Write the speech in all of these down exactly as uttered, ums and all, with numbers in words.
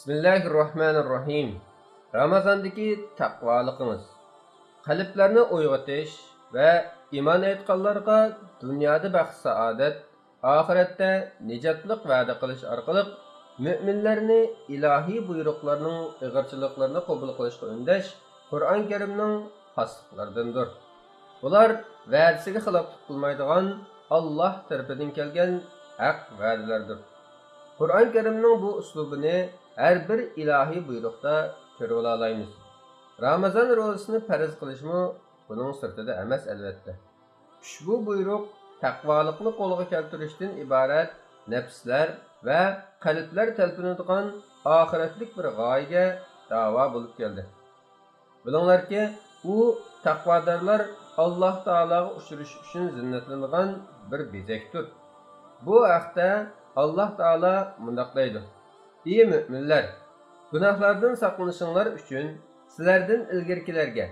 بىسمىللاھىررەھمانىررەھىم. رامازاندىكى تەقۋالىقىڭىز. قەلبلەرنى ئويغىتىش ۋە ئىمان ئېيتقانلارغا دۇنيادا بەخت-سائادەت، ئاخىرەتتە نىجاتلىق ۋەدە قىلىش ئارقىلىق مۆمىنلەرنى ئىلاھىي بۇيرۇقلارنىڭ ئېغىرچىلىقلىرىنى قوبۇل قىلىشقا ئۈندەش قۇرئان كەرىمنىڭ خاسلىقلىرىدىندۇر. بۇلار ۋەدىسىگە خىلاپلىق قىلمايدىغان ئاللاھ تەرىپىدىن كەلگەن ھەق ۋەدىلەردۇر. قۇرئان كەرىمنىڭ بۇ ئۇسلۇبىنى ھەر بىر ئىلاھىي بۇيرۇقتا كۆرۈۋالالايمىز. رامازان روزىسىنى پەرز قىلىشمۇ بۇنىڭ سىرتىدا ئەمەس، ئەلۋەتتە. ئۇشبۇ بۇيرۇق تەقۋالىقنى قولغا كەلتۈرۈشتىن ئىبارەت نەپسلەر ۋە قەلبلەر تەلپۈنىدىغان ئاخىرەتلىك بىر غايىگە داۋا بولۇپ كەلدى. بىلىڭلاركى، ئۇ تەقۋادارلار ئاللاھ تائالاغا ئۇچرىشىش ئۈچۈن زىننەتلىنىدىغان بىر بېزەكتۇر. بۇ ھەقتە ئاللاھ تائالا مۇنداق دەيدۇ: ئى مۆمىنلەر! گۇناھلاردىن ساقلىنىشىڭلار ئۈچۈن سىلەردىن ئىلگىرىكىلەرگە،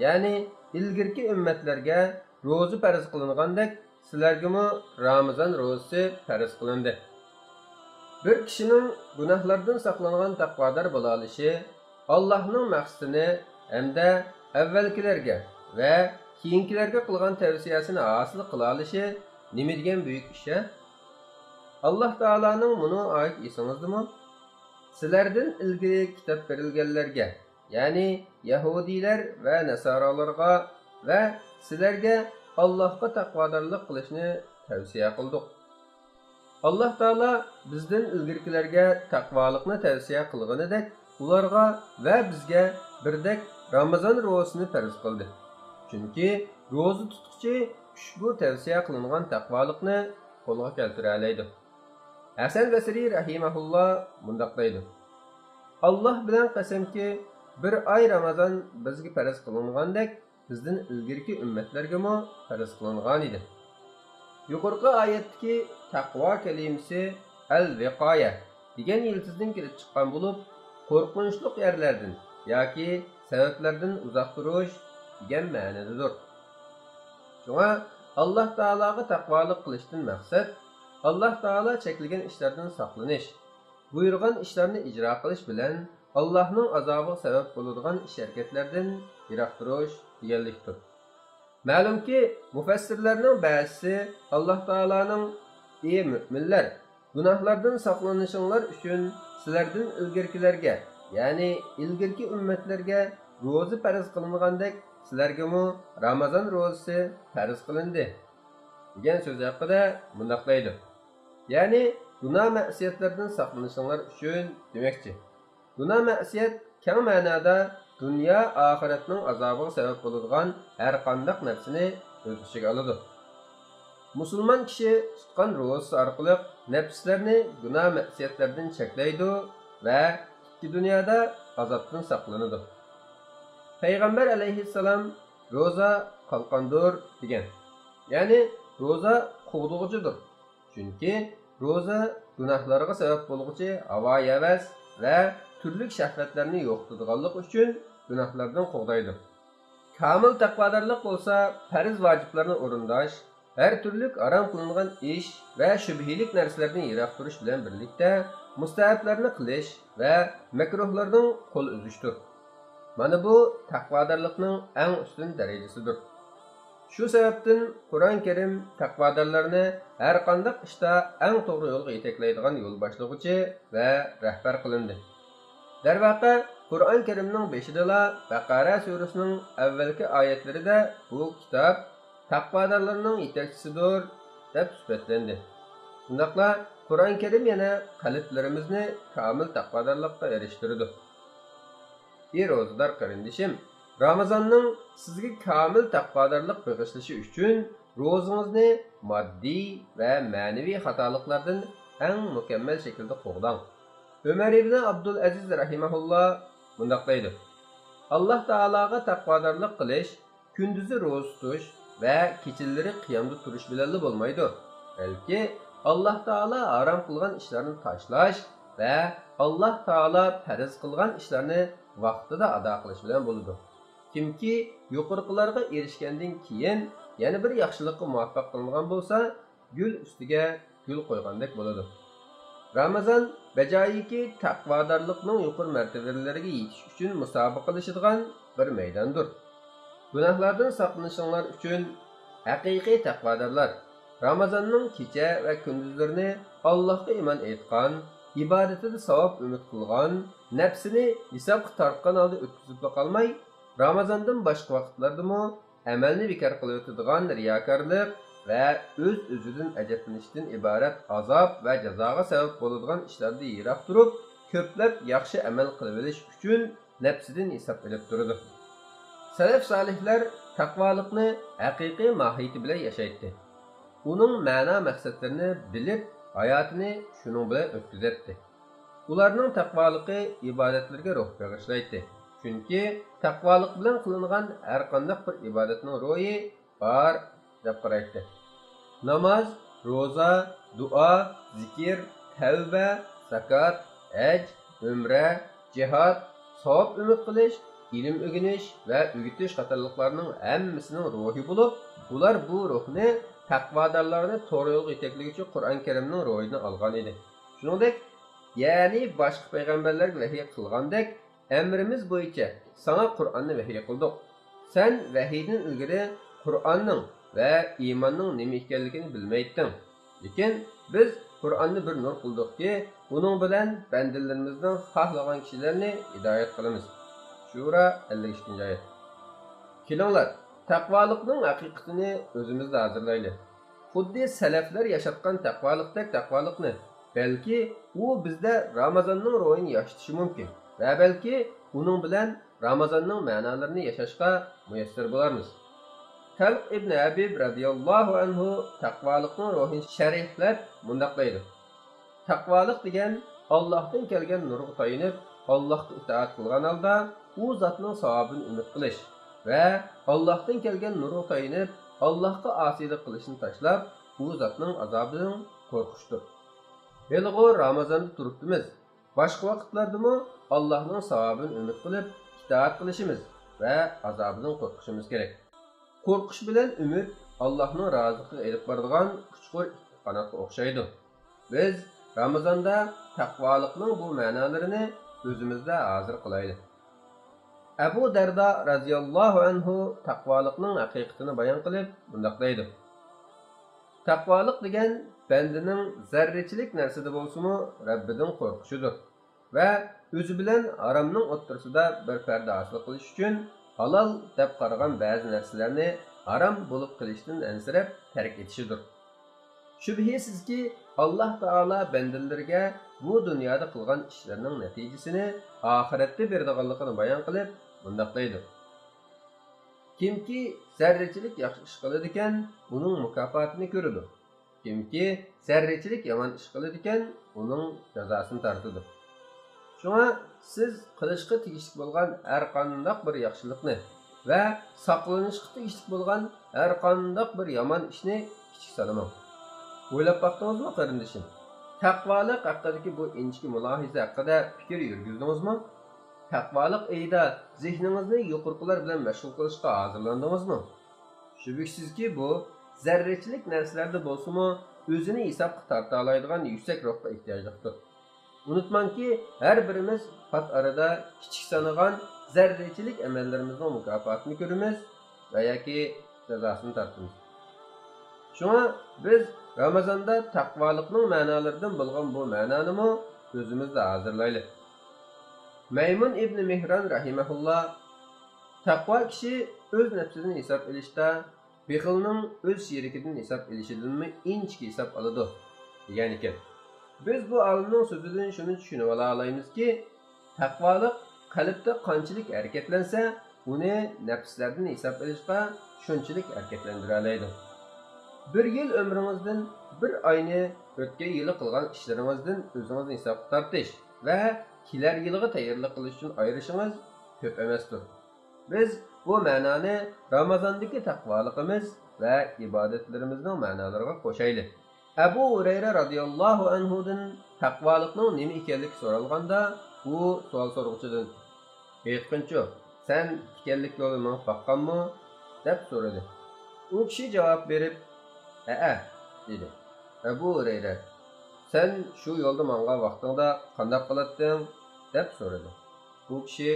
يەنى ئىلگىرىكى ئۈممەتلەرگە روزا پەرز قىلىنغاندەك، سىلەرگىمۇ رامىزان روزىسى پەرز قىلىندى. بىر كىشىنىڭ گۇناھلاردىن ساقلانغان تەقۋادار بولالىشى، ئاللاھنىڭ مەقسىتىنى ھەمدە ئەۋۋەلكىلەرگە ۋە كېيىنكىلەرگە قىلغان تەۋسىيەسىنى ھاسىل قىلالىشى نېمە دېگەن بۈيۈك ئىش-ھە؟ ئاللاھ تائالانىڭ مۇنۇ ئايىتى ئېسىڭىزدىمۇ؟ سىلەردىن ئىلگىرى كىتاب بېرىلگەنلەرگە، يەنى يەھۇدىيلار ۋە نەسارالارغا ۋە سىلەرگە ئاللاھقا تەقۋادارلىق قىلىشنى تەۋسىيە قىلدۇق. ئاللاھ تائالا بىزدىن ئىلگىرىكىلەرگە تەقۋالىقنى تەۋسىيە قىلغىنىدەك، ئۇلارغا ۋە بىزگە بىردەك رامىزان روزىسىنى پەرز قىلدى. چۈنكى روزا تۇتقۇچى ئۇشبۇ تەۋسىيە قىلىنغان تەقۋالىقنى قولغا كەلتۈرەلەيدۇ. ھەسەن بەسرى رەھىمەھۇللا مۇنداق دەيدۇ: ئاللاھ بىلەن قەسەمكى، بىر ئاي رامازان بىزگە پەرز قىلىنغاندەك، بىزدىن ئىلگىرىكى ئۈممەتلەرگىمۇ پەرز قىلىنغانىدى. يۇقىرىقى ئايەتتىكى تەقۋا كەلىمىسى ئەل ۋىقايە دېگەن يىلتىزدىن كېلىپ چىققان بولۇپ، قورقۇنچلۇق يەرلەردىن ياكى سەۋەبلەردىن ئۇزاق تۇرۇش دېگەن مەنىدىدۇر. شۇڭا ئاللاھ تائالاغا تەقۋالىق قىلىشتىن مەقسەت ئاللاھ تائالا چەكلىگەن ئىشلاردىن ساقلىنىش، بۇيرۇغان ئىشلارنى ئىجرا قىلىش بىلەن ئاللاھنىڭ ئازابىغا سەۋەب بولىدىغان ئىش-ھەرىكەتلەردىن يىراق تۇرۇش دېگەنلىكتۇر. مەلۇمكى، مۇفەسسىرلەرنىڭ بەزىسى ئاللاھ تائالانىڭ: ئى مۆمىنلەر، گۇناھلاردىن ساقلىنىشىڭلار ئۈچۈن سىلەردىن ئىلگىرىكىلەرگە، يەنى ئىلگىرىكى ئۈممەتلەرگە روزا پەرز قىلىنغاندەك، سىلەرگىمۇ رامازان روزىسى پەرز قىلىندى، دېگەن سۆزى ھەققىدە مۇنداق دەيدۇ: يەنى گۇناھ-مەئسىيەتلەردىن ساقلىنىشىڭلار ئۈچۈن دېمەكچى. گۇناھ-مەئسىيەت كەڭ مەنادا دۇنيا، ئاخىرەتنىڭ ئازابىغا سەۋەب بولىدىغان ھەرقانداق نەرسىنى ئۆز ئىچىگە ئالىدۇ. مۇسۇلمان كىشى تۇتقان روزىسى ئارقىلىق نەپسلەرنى گۇناھ-مەئسىيەتلەردىن چەكلەيدۇ ۋە ئىككى دۇنيادا ئازابتىن ساقلىنىدۇ. پەيغەمبەر ئەلەيھىسسالام: روزا قالقاندۇر، دېگەن. يەنى روزا قوغدىغۇچىدۇر. چۈنكى روزا گۇناھلارغا سەۋەب بولغۇچى ھاۋا-ھەۋەس ۋە تۈرلۈك شەھۋەتلەرنى يوقىتىدىغانلىقى ئۈچۈن گۇناھلاردىن قوغدايدۇ. كامىل تەقۋادارلىق بولسا پەرز ۋاجىپلارنى ئورۇنداش، ھەر تۈرلۈك ھارام قىلىنغان ئىش ۋە شۈبھىلىك نەرسىلەردىن يىراق تۇرۇش بىلەن بىرلىكتە مۇستەھەبلەرنى قىلىش ۋە مەكرۇھلاردىن قول ئۈزۈشتۇر. مانا بۇ تەقۋادارلىقنىڭ ئەڭ ئۈستۈن دەرىجىسىدۇر. شۇ سەۋەبتىن قۇرئان كەرىم تەقۋادارلارنى ھەرقانداق ئىشتا ئەڭ توغرا يولغا يېتەكلەيدىغان يول باشلىغۇچى ۋە رەھبەر قىلىندى. دەرۋەقە، قۇرئان كەرىمنىڭ بېشىدىلا بەقەرە سۈرىسىنىڭ ئەۋۋەلكى ئايەتلىرىدە بۇ كىتاب تەقۋادارلارنىڭ يېتەكچىسىدۇر دەپ سۈپەتلەندى. شۇنداقلا قۇرئان كەرىم يەنە قەلبلىرىمىزنى كامىل تەقۋادارلىققا ئېرىشتۈرىدۇ. ئى روزىدار قېرىندىشىم، رامازاننىڭ سىزگە كامىل تەقۋادارلىق بېغىشلىشى ئۈچۈن روزىڭىزنى ماددىي ۋە مەنىۋى خاتالىقلاردىن ئەڭ مۇكەممەل شەكىلدە قوغداڭ. ئۆمەر ئىبنى ئابدۇلئەزىز رەھىمەھۇللا مۇنداق دەيدۇ: ئاللاھ تائالاغا تەقۋادارلىق قىلىش كۈندۈزى روزا تۇتۇش ۋە كېچىلىرى قىيامدا تۇرۇش بىلەنلا بولمايدۇ، بەلكى ئاللاھ تائالا ھارام قىلغان ئىشلارنى تاشلاش ۋە ئاللاھ تائالا پەرز قىلغان ئىشلارنى ۋاقتىدا ئادا قىلىش بىلەن بولىدۇ. كىمكى يۇقىرىقىلارغا ئېرىشكەندىن كېيىن يەنە بىر ياخشىلىققا مۇۋەپپەق قىلىنغان بولسا، گۈل ئۈستىگە گۈل قويغاندەك بولىدۇ. رامىزان بەجايىكى تەقۋادارلىقنىڭ يۇقىرى مەرتىۋىلىرىگە يېتىش ئۈچۈن مۇسابىقىلىشىدىغان بىر مەيداندۇر. گۇناھلاردىن ساقلىنىشىڭلار ئۈچۈن ھەقىقىي تەقۋادارلار رامىزاننىڭ كېچە ۋە كۈندۈزلىرىنى ئاللاھقا ئىمان ئېيتقان، ئىبادىتىدە ساۋاب ئۈمىد قىلغان، نەپسىنى ھېسابقا تارتقان ھالدا ئۆتكۈزۈپلا قالماي، رامىزاندىن باشقا ۋاقىتلاردىمۇ ئەمەلنى بىكار قىلىۋېتىدىغان رىياكارلىق ۋە ئۆز-ئۆزىدىن ئەجەبلىنىشتىن ئىبارەت ئازاب ۋە جازاغا سەۋەب بولىدىغان ئىشلاردىن يىراق تۇرۇپ، كۆپلەپ ياخشى ئەمەل قىلىۋېلىش ئۈچۈن نەپسىدىن ھېساب ئېلىپ تۇرىدۇ. سەلەف سالىھلار تەقۋالىقنى ھەقىقىي ماھىيىتى بىلەن ياشايتتى. ئۇنىڭ مەنا مەقسەتلىرىنى بىلىپ، ھاياتىنى شۇنىڭ بىلەن ئۆتكۈزەتتى. ئۇلارنىڭ تەقۋالىقى ئىبادەتلىرىگە روھ بېغىشلايتتى. چۈنكى تەقۋالىق بىلەن قىلىنغان ھەرقانداق بىر ئىبادەتنىڭ روھى بار دەپ قارايتتى. ناماز، روزا، دۇئا، زىكىر، تەۋبە، زاكات، ھەج، ئۆمرە، جىھاد، ساۋاب ئۈمىد قىلىش، ئىلىم ئۆگىنىش ۋە ئۆگىتىش قاتارلىقلارنىڭ ھەممىسىنىڭ روھى بولۇپ، ئۇلار بۇ روھنى تەقۋادارلارنى توغرا يولغا يېتەكلىگۈچى قۇرئان كەرىمنىڭ روھىدىن ئالغان ئىدى. شۇنىڭدەك، يەنى باشقا پەيغەمبەرلەرگە ۋەھىي قىلغاندەك، ئەمرىمىز بويىچە ساڭا قۇرئاننى ۋەھىي قىلدۇق. سەن ۋەھىيدىن ئىلگىرى قۇرئاننىڭ ۋە ئىماننىڭ نېمە ئىكەنلىكىنى بىلمەيتتىڭ. لېكىن بىز قۇرئاننى بىر نۇر قىلدۇقكى، ئۇنىڭ بىلەن بەندىلىرىمىزنىڭ خاھلىغان كىشىلىرىنى ھىدايەت قىلىمىز. شۇرا، ئەللىك ئىككىنچى ئايەت. كېلىڭلار، تەقۋالىقنىڭ ھەقىقىتىنى ئۆزىمىزدە ھازىرلايلى. خۇددى سەلەفلەر ياشاتقان تەقۋالىقتەك تەقۋالىقنى، بەلكى ئۇ بىزدە رامازاننىڭ روھىنى ياشىتىشى مۇمكىن ۋە بەلكى ئۇنىڭ بىلەن رامازاننىڭ مەنالىرىنى ياشاشقا مۇيەسسەر بولارمىز. تەلق ئىبن ھەبىب رەزىياللاھۇ ئەنھۇ تەقۋالىقنىڭ روھىنى شەرھلەپ مۇنداق دەيدۇ: تەقۋالىق دېگەن ئاللاھتىن كەلگەن نۇرغا تايىنىپ، ئاللاھقا ئىتائەت قىلغان ھالدا ئۇ زاتنىڭ ساۋابىنى ئۈمىد قىلىش ۋە ئاللاھتىن كەلگەن نۇرغا تايىنىپ، ئاللاھقا ئاسىيلىق قىلىشنى تاشلاپ، ئۇ زاتنىڭ ئازابىدىن قورقۇشتۇر. ھېلىغۇ رامازاندا تۇرۇپتىمىز. باشقا ۋاقىتلاردىمۇ ئاللاھنىڭ ساۋابىنى ئۈمىد قىلىپ، ئىتائەت قىلىشىمىز ۋە ئازابىدىن قورقۇشىمىز كېرەك. قورقۇش بىلەن ئۈمىد ئاللاھنىڭ رازىلىقىغا ئېلىپ بارىدىغان ئۇچقۇر ئىككى قاناتقا ئوخشايدۇ. بىز رامىزاندا تەقۋالىقنىڭ بۇ مەنالىرىنى ئۆزىمىزدە ھازىر قىلايلى. ئەبۇ دەردا رەزىياللاھۇ ئەنھۇ تەقۋالىقنىڭ ھەقىقىتىنى بايان قىلىپ مۇنداق دەيدۇ: تەقۋالىق دېگەن بەندىنىڭ زەررىچىلىك نەرسىدە بولسىمۇ رەببىدىن قورقۇشىدۇر ۋە ئۆزى بىلەن ھارامنىڭ ئوتتۇرىسىدا بىر پەردە ھاسىل قىلىش ئۈچۈن ھالال دەپ قارىغان بەزى نەرسىلەرنى ھارام بولۇپ قېلىشتىن ئەنسىرەپ تەرك ئېتىشىدۇر. شۈبھىسىزكى، ئاللاھ تائالا بەندىلىرىگە بۇ دۇنيادا قىلغان ئىشلىرىنىڭ نەتىجىسىنى ئاخىرەتتە بېرىدىغانلىقىنى بايان قىلىپ مۇنداق دەيدۇ: كىمكى زەررىچىلىك ياخشى ئىش قىلىدىكەن، ئۇنىڭ مۇكاپاتىنى كۆرىدۇ. كىمكى زەررىچىلىك يامان ئىش قىلىدىكەن، ئۇنىڭ جازاسىنى تارتىدۇ. شۇڭا سىز قىلىشقا تېگىشلىك بولغان ھەرقانداق بىر ياخشىلىقنى ۋە ساقلىنىشقا تېگىشلىك بولغان ھەرقانداق بىر يامان ئىشنى كىچىك سانىماڭ. ئويلاپ باقتىڭىزمۇ، قېرىندىشىم؟ تەقۋالىق ھەققىدىكى بۇ ئىنچىكە مۇلاھىزە ھەققىدە پىكىر يۈرگۈزدىڭىزمۇ؟ تەقۋالىق ئېيىدا زېھنىڭىزنى يۇقىرىقىلار بىلەن مەشغۇل قىلىشقا ھازىرلاندىڭىزمۇ؟ شۈبھىسىزكى، بۇ زەررىچىلىك نەرسىلەردە بولسىمۇ ئۆزىنى ھېسابقا تارتالايدىغان يۈكسەك روھقا ئېھتىياجلىقتۇر. ئۇنتۇماڭكى، ھەر بىرىمىز پات ئارىدا كىچىك سانىغان زەررىچىلىك ئەمەللىرىمىزنىڭ مۇكاپاتىنى كۆرىمىز ۋە ياكى جازاسىنى تارتىمىز. شۇڭا بىز رامازاندا تەقۋالىقنىڭ مەنالىرىدىن بولغان بۇ مەنانىمۇ ئۆزىمىزدە ھازىرلايلى. مەيمۇن ئىبنى مېھران رەھىمەھۇللا، تەقۋا كىشى ئۆز نەپسىدىن ھېساب ئېلىشتا، بېخىلنىڭ ئۆز شېرىكىدىن ھېساب ئېلىشىدىنمۇ ئىنچىكە ھېساب ئالىدۇ، دېگەنىكەن. بىز بۇ ئالىمنىڭ سۆزىدىن شۇنى چۈشىنىۋالالايمىزكى، تەقۋالىق قەلبتە قانچىلىك ھەرىكەتلەنسە، ئۇنى نەپسلەردىن ھېساب ئېلىشقا شۇنچىلىك ھەرىكەتلەندۈرەلەيدۇ. بىر يىل ئۆمرىڭىزدىن بىر ئاينى ئۆتكەن يىلى قىلغان ئىشلىرىڭىزدىن ئۆزىڭىزنى ھېسابقا تارتىش ۋە كېلەر يىلىغا تەييارلىق قىلىش ئۈچۈن ئايرىشىڭىز كۆپ ئەمەستۇر. بىز بۇ مەنانى رامازاندىكى تەقۋالىقىمىز ۋە ئىبادەتلىرىمىزنىڭ مەنالىرىغا قوشايلى. ئەبۇ ھۇرەيرە رازىياللاھۇ ئەنھۇدىن تەقۋالىقنىڭ نېمە ئىكەنلىكى سورالغاندا، ئۇ سوئال سورىغۇچىدىن، ئېيتقىنچۇ، سەن تىكەنلىك يولدا مېڭىپ باققانمۇ؟ دەپ سورىدى. ئۇ كىشى جاۋاب بېرىپ، ھەئە، دېدى. ئەبۇ ھۇرەيرە، «سەن شۇ يولدا ماڭغان ۋاقتىڭدا قانداق قىلاتتىڭ؟» دەپ سورىدى. ئۇ كىشى: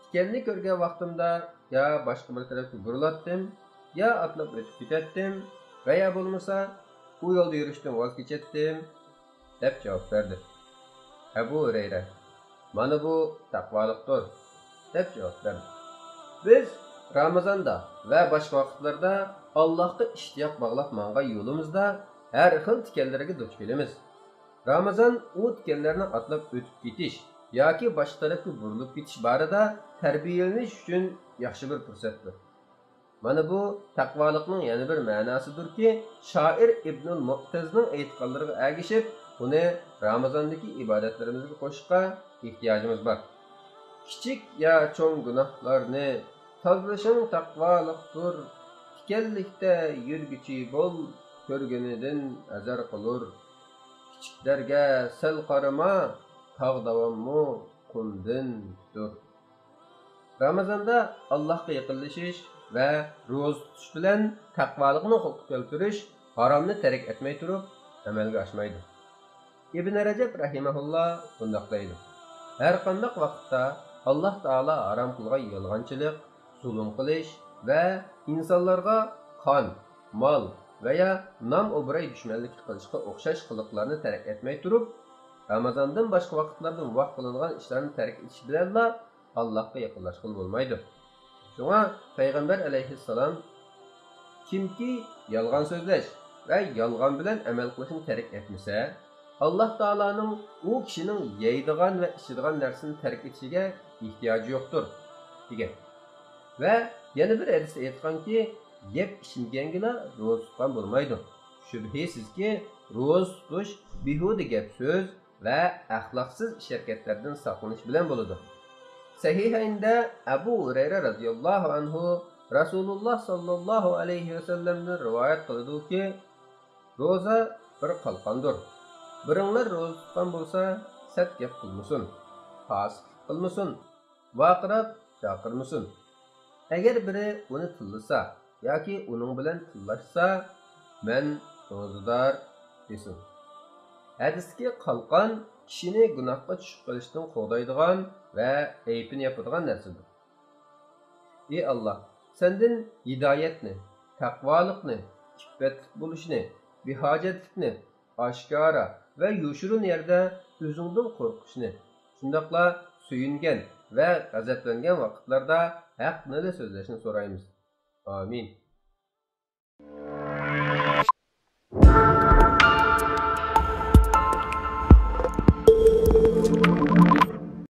«تىكەننى كۆرگەن ۋاقتىمدا يا باشقا بىر تەرەپكە بۇرۇلاتتىم، يا ئاتلاپ ئۆتۈپ كېتەتتىم، ۋە يا بولمىسا ئۇ يولدا يۈرۈشتىن ۋاز كېچەتتىم» دەپ جاۋاب بەردى. ئەبۇ ھۇرەيرە: «مانا بۇ تەقۋالىقتۇر» دەپ جاۋاب بەردى. بىز رامىزاندا ۋە باشقا ۋاقىتلاردا ئاللاھقا ئىشتىياق باغلاپ ماڭغان يولىمىزدا ھەر خىل تىكەنلەرگە دۇچ كېلىمىز. رامىزان ئۇ تىكەنلەرنى ئاتلاپ ئۆتۈپ كېتىش ياكى باشقا تەرەپكە بۇرۇلۇپ كېتىش بارىدا تەربىيەلىنىش ئۈچۈن ياخشى بىر پۇرسەتتۇر. مانا بۇ تەقۋالىقنىڭ يەنە بىر مەناسىدۇركى، شائىر ئىبنۇل مۇئتەزنىڭ ئېيتقانلىرىغا ئەگىشىپ، ئۇنى رامىزاندىكى ئىبادەتلىرىمىزگە قوشۇشقا ئېھتىياجىمىز بار. «كىچىك يا چوڭ گۇناھلارنى تازىلىشىڭ تەقۋالىقتۇر. تىكەنلىكتە يۈرگۈچى بول، كۆرگىنىدىن ھەزەر قىلۇر. كىچىكلەرگە سەل قارىما، تاغ داۋانمۇ قۇمدىن تۈتۈر.» رامىزاندا ئاللاھقا يېقىنلىشىش ۋە روزا تۇتۇش بىلەن تەقۋالىقنى قولغا كەلتۈرۈش ھارامنى تەرك ئەتمەي تۇرۇپ ئەمەلگە ئاشمايدۇ. ئىبن رەجەب رەھىمەھۇللا بۇنداق دەيدۇ: «ھەرقانداق ۋاقىتتا ئاللاھ تائالا ھارام قىلغان يالغانچىلىق، زۇلۇم قىلىش ۋە ئىنسانلارغا قان، مال ۋە يا نام-ئوبراي دۈشمەنلىكى قىلىشقا ئوخشاش قىلىقلارنى تەرك ئەتمەي تۇرۇپ، رامىزاندىن باشقا ۋاقىتلاردا مۇباھ قىلىنغان ئىشلارنى تەرك ئېتىش بىلەنلا ئاللاھقا يېقىنلاشقىلى بولمايدۇ.» شۇڭا پەيغەمبەر ئەلەيھىسسالام: «كىمكى يالغان سۆزلەش ۋە يالغان بىلەن ئەمەل قىلىشنى تەرك ئەتمىسە، ئاللاھ تائالانىڭ ئۇ كىشىنىڭ يەيدىغان ۋە ئىچىدىغان نەرسىنى تەرك ئېتىشىگە ئېھتىياجى يوقتۇر» دېگەن. ۋە يەنە بىر ھەدىستە ئېيتقانكى، «يەپ ئىچمىگەنگىلا روزا تۇتقان بولمايدۇ. شۈبھىسىزكى، روزا تۇتۇش بىھۇدە گەپ سۆز ۋە ئەخلاقسىز ئىش ھەرىكەتلەردىن ساقلىنىش بىلەن بولىدۇ.» سەھىھەيندە ئەبۇ ھۇرەيرە رەزىياللاھۇ ئەنھۇ رەسۇلۇللاھ ساللاللاھۇ ئەلەيھى ۋەسەللەمدىن رىۋايەت قىلىدۇكى، روزا بىر قالقاندۇر. بىرىڭلار روزا تۇتقان بولسا، سەت گەپ قىلمىسۇن، پاسىقلىق قىلمىسۇن، ۋارقىراپ چاقىرمىسۇن. ئەگەر بىرى ئۇنى تىللىسا ياكى ئۇنىڭ بىلەن تىللاشسا، مەن روزىدار دېسۇن. ھەدىستىكى قالقان كىشىنى گۇناھقا چۈشۈپ قېلىشتىن قوغدايدىغان ۋە ئەيىبىنى ياپىدىغان نەرسىدۇر. ئى ئاللاھ، سەندىن ھىدايەتنى، تەقۋالىقنى، ئىپپەتلىك بولۇشنى، بىھاجەتلىكنى، ئاشكارا ۋە يوشۇرۇن يەردە ئۆزۈڭدىن قورقۇشنى، شۇنداقلا سۆيۈنگەن ۋە غەزەپلەنگەن ۋاقىتلاردا ھەقنىلا سۆزلەشنى سورايمىز. ئامىن.